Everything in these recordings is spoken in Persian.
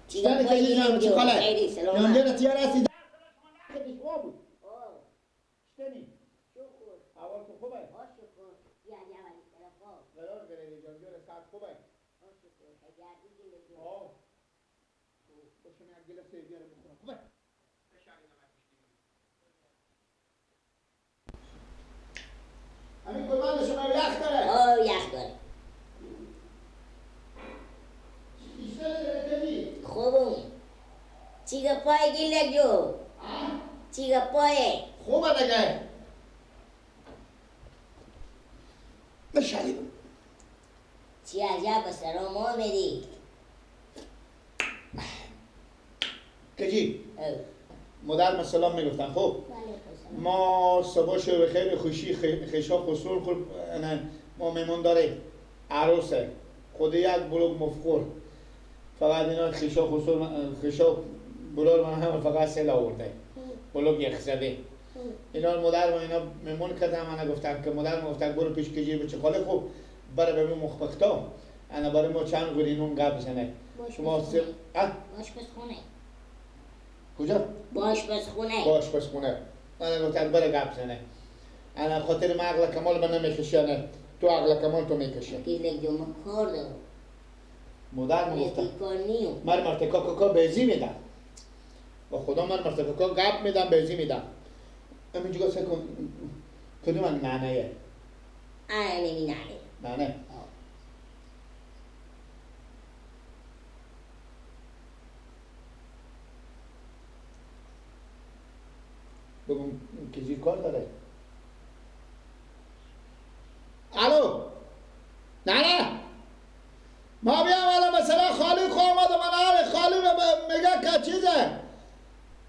چیگا پای گیلک جو خیلی سلامت. جان تیار هستی؟ شما بود. شتنی. شکر. اول تو خوبه؟ شکر. یا یا ولی طرفا. قرار گرفتی جان جور ساعت خوبه؟ شکر. گردی گیلک جو. آه. باشم یک گلاس بیارم بخورم. خوبه؟ همین قربان شما یخ داره. آه یخ داره. خوبم. چیگا پای گیلک جو. چیگا پای. خوبه دیگه. بشاریم. چی عجب سلام آمدی. کجی؟ مادر سلام میگفتن خب؟ ما صبح شو بخیر خوشی خیشا خسرو خور ما میمون داره عروسه خود یک بلوک مفخور فقط اینا خیشا خسرو خیشا بلور من هم فقط سیل آورده بلوک یخ زده اینا مادر ما اینا میمون کردم من گفتم که مادر ما گفتم برو پیش کجی بچه خاله خوب برای به مخبختا انا برای ما چند قوری نون گپ بزنه شما آشپزخونه کجا؟ با آشپزخونه با آشپزخونه من گفتم برای گپ زنه انا خاطر من عقل کمال من نمیکشانه تو عقل کمال تو میکشه گیلک جو من کار دارم مادر من گفتم من مرتکا کاکا بیزی میدم با خدا من مرتکا کاکا گپ میدم بیزی میدم همینجا سه کن کدوم من نعنه آره نعنه نعنه بگم که زیر کار داره. الو نه نه ما بیام الان مثلا خالی خو آمد من آره خالی میگه که چیزه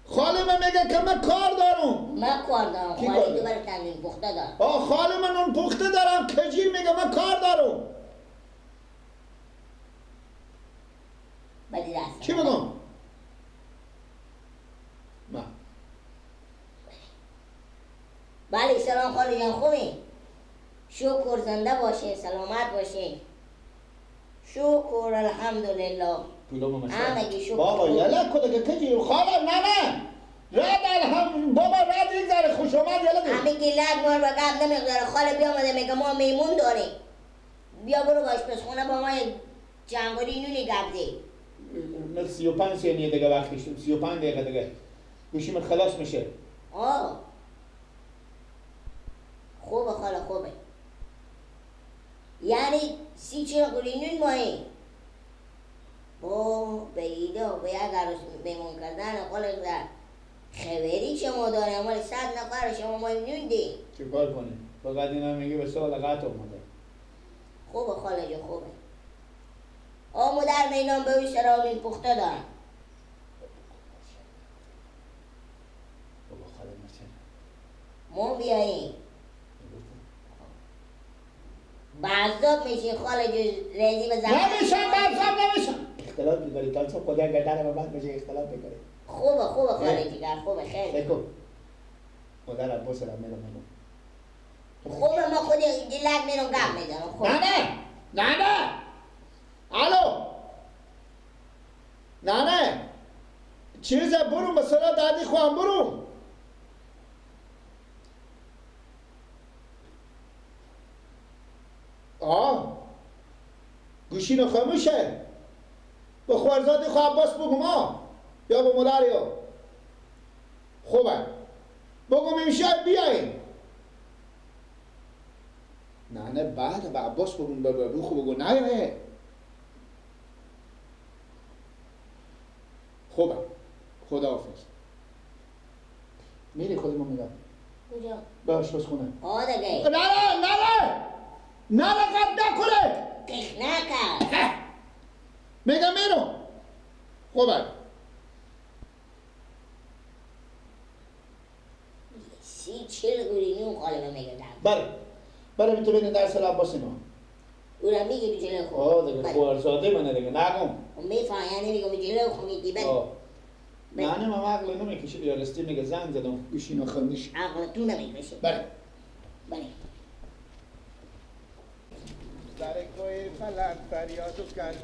خالی من میگه که من کار دارم من کار دارم خالی دوباره تنین پخته دارم آه خالی من اون پخته دارم کجی میگه من کار دارم بدی دست چی بگم؟ ما بله سلام خالی جان خوبی؟ شکر زنده باشین سلامت باشین شکر الحمدلله همگی شکر بابا یلا کده که کجی خاله نه نه رد الحمد بابا رد یک ذره خوش آمد یلا ده همگی لگ مار و قبل نمیگذاره خاله بیامده میگه ما میمون داریم بیا برو به آشپزخونه با ما یک جنگولی نونی گپ ده من 35 ثانیه دیگه وقت داشتم 35 دقیقه دیگه گوشیم خلاص میشه آه خوبه خاله خوبه یعنی 30-40 قولی نون ماهی با به ایده به یک عروس میمون کردن خاله در خبری شما داره مال 100 نفر شما ما نون دی چه کار کنیم فقط اینا میگه به سوال قطع اومده خوبه خاله جو خوبه آه مادر مینام به اوی سرامین پخته دارم بابا خاله مثلا ما بیاییم بعضاب میشین خاله جو ریزی به زمان نمیشم بعضاب نمیشم اختلاط میکنی تا چون خدا گردن من بشه اختلاط میکنی خوبه خوبه خاله جگر خوبه خیلی بکن مادر عباس را میرم میرم خوبه ما خودی گیلک میرم گپ میزنم خوبه نه نه نه نه الو نه نه چیزه برو مثلا دادی خواهم برو آه گوشین خاموشه به خوارزادی خو عباس بگم آه یا به مادر یا خوبه بگم امشب بیاین نه نه بعد به عباس بگم به خو بگو نه نه خوبه خداحافظ میری خودمون میگم کجا؟ به آشپزخونه آه دیگه نه نه نه نه نه نه قد نکنه قخ نکرد میگم میرم خوبه 30-40 قوری نون خاله میگه بله بله میتو ببینید در سال عباس اینا او را میگی به جلو خود آه دیگه خوارزاده منه دیگه نگم میفهم یعنی میگم جلو خود میگی بله نه نه من عقل نمیکشه بیارستی میگه زنگ زدم گوشینو خاموش عقل تو نمیکشه بله بله سر کوی فلک فریادو کردم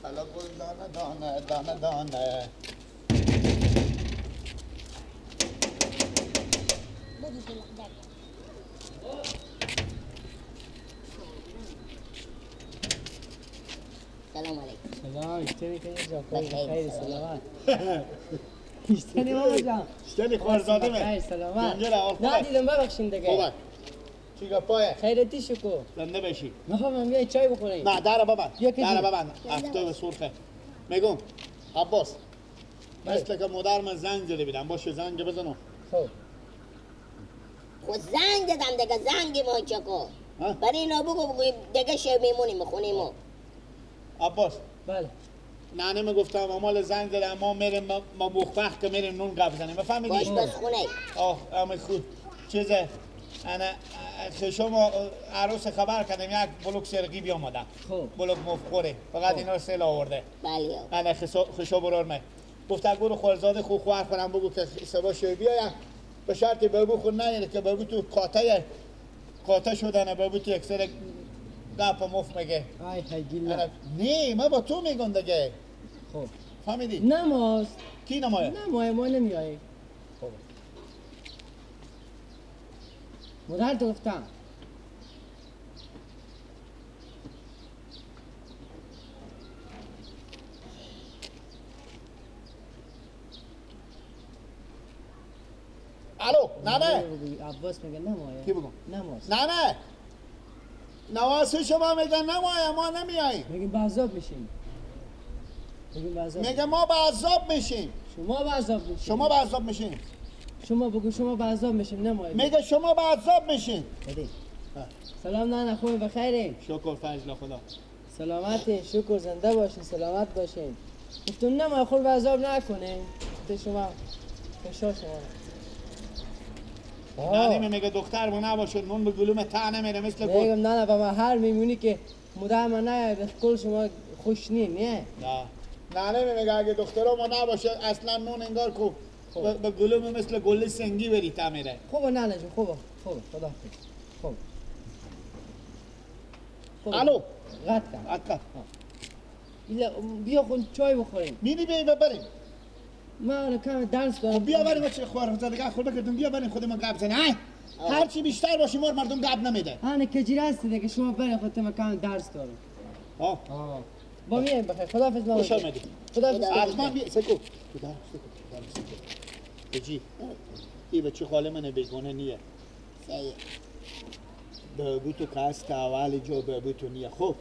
حالا گل دانه دانه دانه دانه. سلام علیکم. سلام، اشتنی که جان خیر سلامت. اشتنی ماما جان. اشتنی خوارزاده من. خیر سلامت. نه دیدم ببخشین دیگه. خوبه. چی گپایه؟ خیرتی شکر. زنده بشی. میخوام بیای چای بخوریم. نه در ببند. در ببند. افتاب سرخه. میگم عباس. مثل که مادر من زنگ زده بیدم. باشه زنگ بزنم. خب. خود زنگ دادم دیگه زنگ ما چکو. برای اینا بگو بگو دیگه شب میمونیم خونیم. عباس. بله. ننه میگفتم امال زنگ زدم ما میریم ما بخبخ که میریم نون گپ بزنیم. بفهمیدی؟ باش بس خونه. آه ام خود چیزه انا خشم عروس خبر کردم یک بلوک سرقی بیامدن. خب. بلوک مفخوره. فقط اینا سیل آورده. بله. انا خشا برار من. گفت برو خورزاده خو خوار کنم بگو که سبا شوی بیایم. به شرط بگو خود نیاره که بگو تو کاته کاته شدنه بگو تو یک سر گپ مف میگه. ای هی نه ما با تو میگم دیگه. خب فهمیدی؟ نماز کی نمایه؟ نمایه ما نمیاییم. خب مادر تو گفتم الو نه نه عباس میگه نمایه. کی بگم؟ نماز. نه نه نواز شما میگن نمایه ما نمیاییم. میگیم به عذاب میشیم. میگه ما به عذاب میشیم. شما به عذاب میشیم. شما به عذاب میشیم. شما بگو شما به عذاب میشیم نمایه. میگه شما به عذاب میشیم. سلام نه نه خوبی بخیرین. شکر فضل خدا. سلامتی شکر زنده باشین سلامت باشین. گفتم نمایه خود به عذاب نکنین. شما خوشا شما. ننه میگه دختر ما نباشه نون به گلوم ته نمیره مثل گل. میگم نه نه با من هر میمونی که مادر من نه به کل شما خوش نی نه. نه ننه میگه اگه دخترها ما نباشه اصلا نون انگار کو به گلوم مثل گل سنگی بری ته میره. خوبه نه نه جون خوبه خوبه خدا خوب. الو قطع کن. قطع کن. بیا خون چای بخوریم. میری بیا بریم. من کم درس دارم. خب بیا بریم چه خوار دیگه خود بکردم بیا بریم خودمون گپ زنیم. هر چی بیشتر باشیم مردم گپ نمیده. انا کجیر هستی دیگه شما برین خودتون کم درس دارم. آه آه با میایم بخیر. خداحافظ ماما. خوش آمدید. خداحافظ. حتما بیا سکو. خدا سکو. بجی ای بچه خاله من بیگانه نیه. صحیح. بابو تو کاست اول جو بابو تو نیه. خب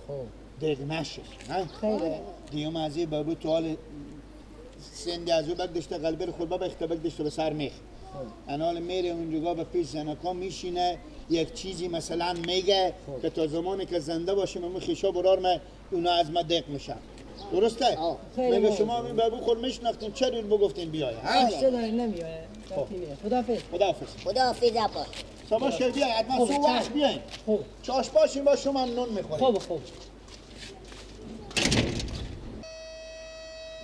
دیگ نشه. نه خیلی. دیوم از این بابو تو حال سند از او بگدشته قلبه خود بابا اخته بگدشته به سر میخ. انال میره اونجا به پیش زنکا میشینه یک چیزی مثلا میگه که تا زمانی که زنده باشیم امو خیشا برار ما اونا از ما دق میشن. درسته؟ میگه شما این بابو خود میشناختین چرا بگفتین بیای؟ ها؟ داری نمیایه. خداحافظ. خداحافظ. خداحافظ عباس. شما شیر بیای حتما سو وقت بیاین. خوب. چاش باشیم با شما هم نون میخوریم. خوب خوب.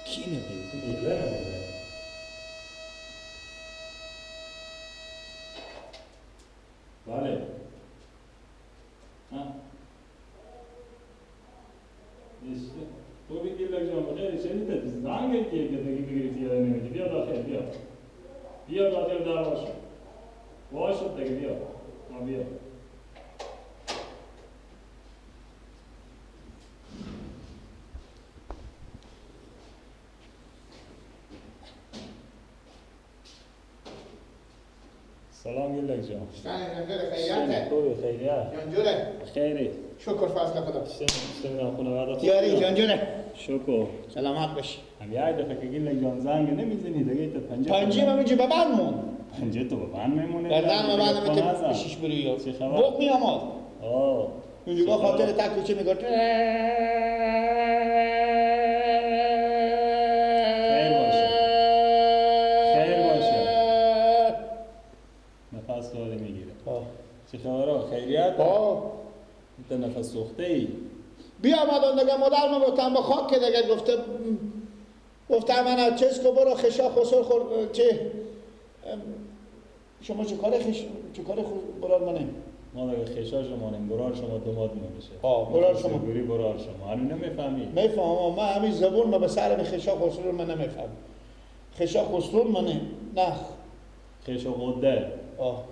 کی نمیگه؟ بله. ها. خوبی گیلک جان بخیر شنیده زنگ که دیگه بگیری یاد نمیدی. بیا داخل بیا. بیا داخل در باش. باش دیگه بیا. ما بیا. سلام گیلک جان. خیریت. خوبی خیریت. جان جوره. خیری. شکر فضل خدا. شتم خانواده. یاری جان جوره. شکر. سلامت باشی. هم یک دفعه که گیلک جان زنگ نمیزنی دیگه تو پنجه. پنجه من میگه ببند مون. پنجه تو ببند میمونه. گردن من بعد میته شیش برویو. چه خبر؟ بوق میامد. آه. اونجا خاطر تک کوچه میگه. خیر باشه. خیر باشه. نفس داره میگیره. چه خبره؟ خیریت؟ آه. تو نفس سوخته ای. بیا آمدن دیگه مادر من گفتم به خاک که دیگه گفته گفتم من چیز کو برو خشا خسر خور چه شما چه کار خش چه کار برار منه ما دیگه خیشا شما نیم، برار شما دوماد ما میشه. آه برار شما. گوری برار شما. هنو نمیفهمی؟ میفهمم، ما همین زبون ما به سر خیشا خسرو من نمیفهم. خیشا خسرو منه نه. خیشا قده. آه.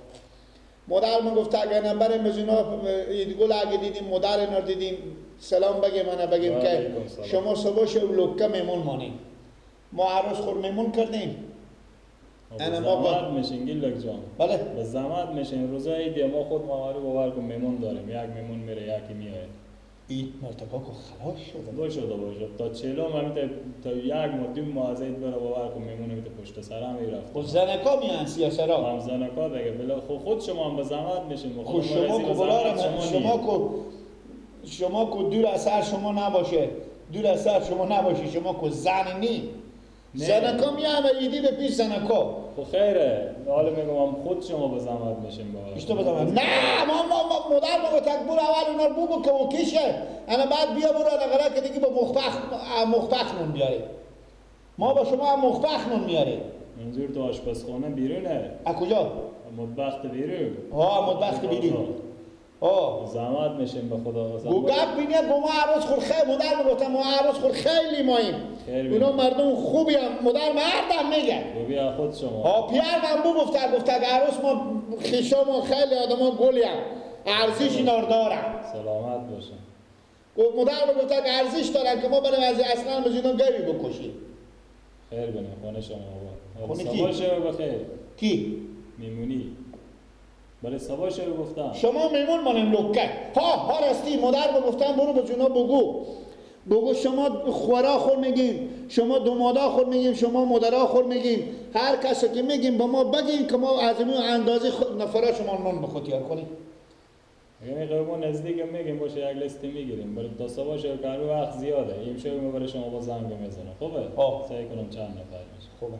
مادر من گفت اگر نبریم از اینا ایدگل اگه دیدیم مادر اینا دیدیم سلام بگیم من بگیم که شما صبح شب لکه میمون مانیم. ما عروس خور میمون کردیم. انا ما زحمت میشین گیلک جان. بله به زحمت میشین روزای عید ما خود ماواری باور کن میمون داریم، یک میمون میره یکی میاد. عید مرتکا که خلاص شده. باشه باشه تا چهلم همین تا یک ماه دو ماه از عید بره باور کن میمون میته پشت سرم میرفت. خب زنکا میان سیاسرا. هم زنکا دیگه بلا خود شما هم به زحمت میشین. خود شما کو شما کو دور از سر شما نباشه. دور از سر شما نباشه شما کو زن نی. زنکا میام ایدی به پیش زنکا. خب خیره حالا میگم هم خود شما به زحمت میشین بالا. اشتباه به زحمت. نه ما ما مادر ما تکبر اول اونا رو بگو که اوکیشه. انا بعد بیا برو نقره که دیگه با مخبخ نون بیاره. ما با شما هم مخبخ نون میاره. منظور تو آشپزخانه بیرونه. از کجا؟ مطبخ بیرون. آه مطبخ بیرون. آه زحمت میشیم به خدا قسم. گوگپ بینه گو ما عروس خور خیلی مادر میگفتم ما عروس خور خیلی ماییم. اونا مردم خوبی هم مادر مردم میگه. خوبی خود شما. آه پیر من بو گفته گفته عروس ما خیشا ما خیلی آدما گلی هم ارزش اینا رو دارن. سلامت باشن. گفت مادر میگفت ارزش دارن که ما بریم از اصلا بزینم گوی بکشیم. خیر بینیم خانه شما آقا. خونه کی؟ بخیر. کی؟ میمونی. بله صبح شو گفتم شما میمون مانیم لکه ها ها راستی مادر گفتم برو به جونا بگو بگو شما خورا خور میگیم شما دومادا خور میگیم شما مادرا خور میگیم هر کسی که میگیم با ما بگیم که ما از این اندازه نفرا شما نون بخوت یار کنیم. یعنی قربون نزدیک میگیم باشه یک لیستی میگیریم برای تا صبح شو که وقت زیاده این شو میبره شما با زنگ میزنه. خوبه سعی کنم چند نفر میشه. خوبه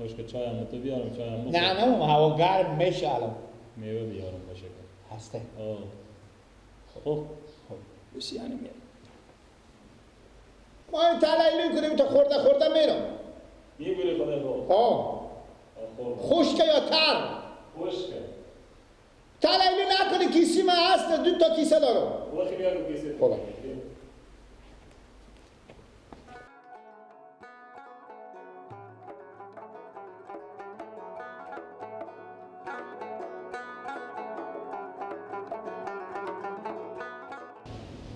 باش که چای هم تو بیارم چای هم نه نه هوا گرم میشه الان میوه بیارم باشه که هسته. آه خب خب بسی یعنی میارم ما این تلایلی کنیم تا خورده خورده میرم میگوری خدا خب آه خشکه یا تر؟ خشکه. تلایلی نکنی کیسی من هست دو تا کیسه دارم. وقتی بیارم کیسه. خوبه.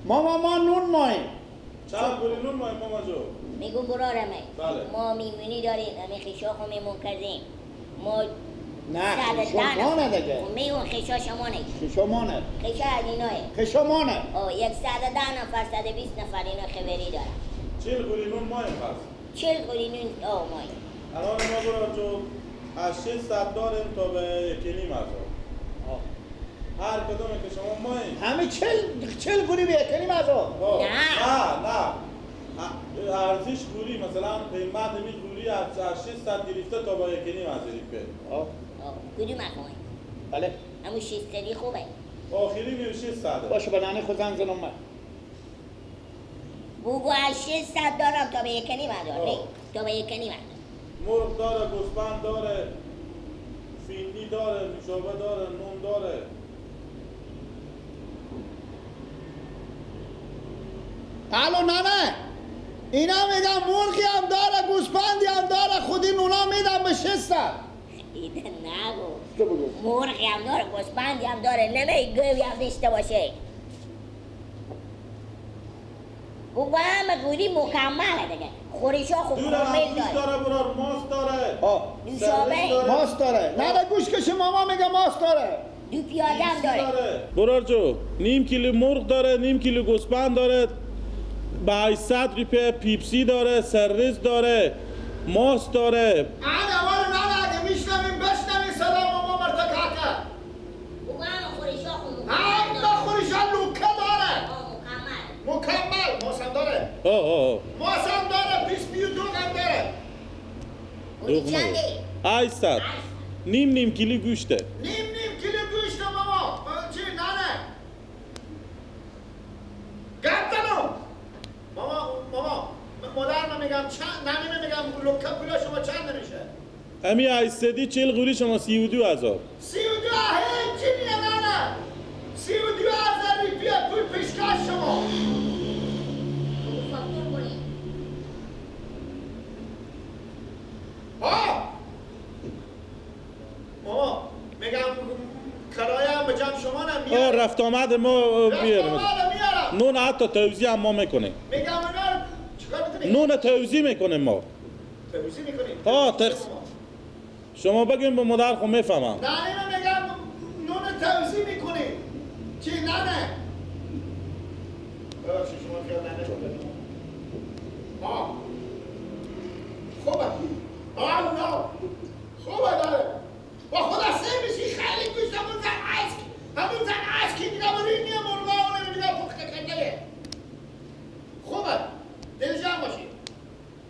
ماما ما نون ماییم. چند پولی نون ماییم ماما جو؟ میگو برارمه. بله. ما میمونی داریم، همه خیشا خو میمون کردیم. ما نه خیشا مانه دیگه. میگون خیشا شما نه. خیشا مانه. خیشا از ایناه. خیشا مانه. آه 110 نفر 120 نفر اینا خبری دارن. 40 قولی نون ماییم پس. 40 قولی نون آه ماییم. الان ما برار جو از 600 داریم تا به 1.5 هزار. هر کدومه که شما ماییم همه 40 گوری به 1.5 هزار. نه نه نه ارزش گوری مثلا قیمت می گوری از 600 گرفته تا با 1.5 هزار ریپه. آه کدوم اخوان؟ بله همون 600 خوبه. آخری می 600. باشه به ننه خود زنگ زنم من. بگو از 600 دارم تا به 1.5 هزار. نه تا به 1.5 هزار. مرغ داره، گوسفند داره، فینی داره، نوشابه داره، نون داره. الو ننه اینا میگم مرغی هم داره گوسفندی هم داره خودی نونا میدم به 600. ایده نگو مرغی هم داره گوسفندی هم داره نمی گوی هم داشته باشه. بگو همه گوری مکمله دیگه. خورشا خوب کامل داره. داره برار ماست داره. نوشابه ماست داره. نه نه گوش کش ماما میگه ماست داره. دو پیاده هم داره. برار جو نیم کیلو مرغ داره، نیم کیلو گوسفند داره، به 800 ریپه پیپسی داره، سرریز داره، ماست داره. انا اول نه اگه میشنویم بشنویم سلام ماما مرتکاکه. بگو همه خورشا خوب مکمل. همه خورشا لوکه داره. مکمل. مکمل ماست هم داره. آه ماست هم داره، 22 هم داره. دوغ چنده؟ 800. نیم کیلو گوشته. نیم کیلو گوشته ماما. چی ننه؟ گفتنو. ماما مادر من میگم چند ننه میگم لوکه پولا شما چند نمیشه؟ امی 840 قولی شما 32 هزار. 32 هیچی نیه. میارم. رفت آمد ما بیارم. نون حتی توزیع هم ما میکنیم. میگم اونا چیکار میکنی؟ نون توزیع میکنیم ما. توزیع میکنیم؟ شما بگیم به مادر خود میفهمم. نه نه میگم نون توزیع میکنیم. چی نه نه. ببخشید شما خیال نکنید. ها خوبه. آه خوبه داره. با خدا سه میشی خیلی گوشت همون زن عشق. همون زن عشق که دیگه بری نیم مرغا اونه دیگه پخته کرده. خوبه. دل جمع باشی.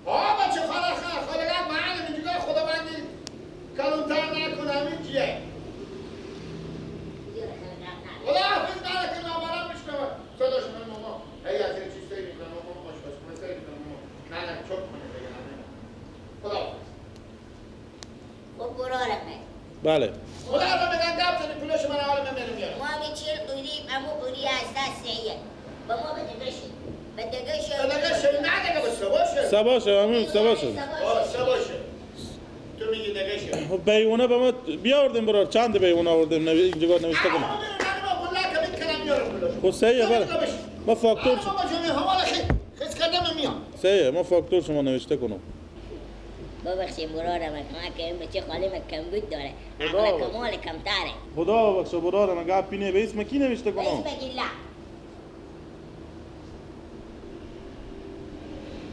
آه بچه خاله خاله معلم دیگه خداوندی کلونتر نکنه همین چیه. خدا حافظ نره که نامرم میشنوه. صداش من ماما هی از این چیز سیر میکنم ماما آشپزخونه سیر میکنم ماما نه نه چک کنه دیگه همین. خدا حافظ. خب برارمه. بله. خدا رو میگن گپ زنی پولش من حال من میرم میارم. ما همی 40 قوری امو قوری از دست سیه. با ما به دگشه. به دگشه. به دگشه نه دیگه به سباشه. سباشه همون سباشه. آه سباشه. تو میگی دگشه. بیونه به ما بیاوردیم برار چند بیونه آوردیم اینجا نوشته کنم. خب سیه بله. ما فاکتور سیه ما فاکتور شما نوشته کنم. ببخشید برارم ما که این بچه خالی من کمبود داره. عقل کمال کمتره. خدا بخشه برارم گپ اینه به اسم کی نوشته کنم؟ به اسم گیلا.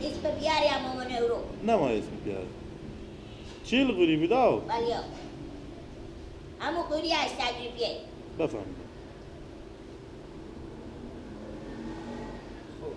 اسم بیاری امامون رو. نه ما اسم بیاری. 40 قوری بیداو؟ بله. همون قوری 800 روپیه. بفهمید.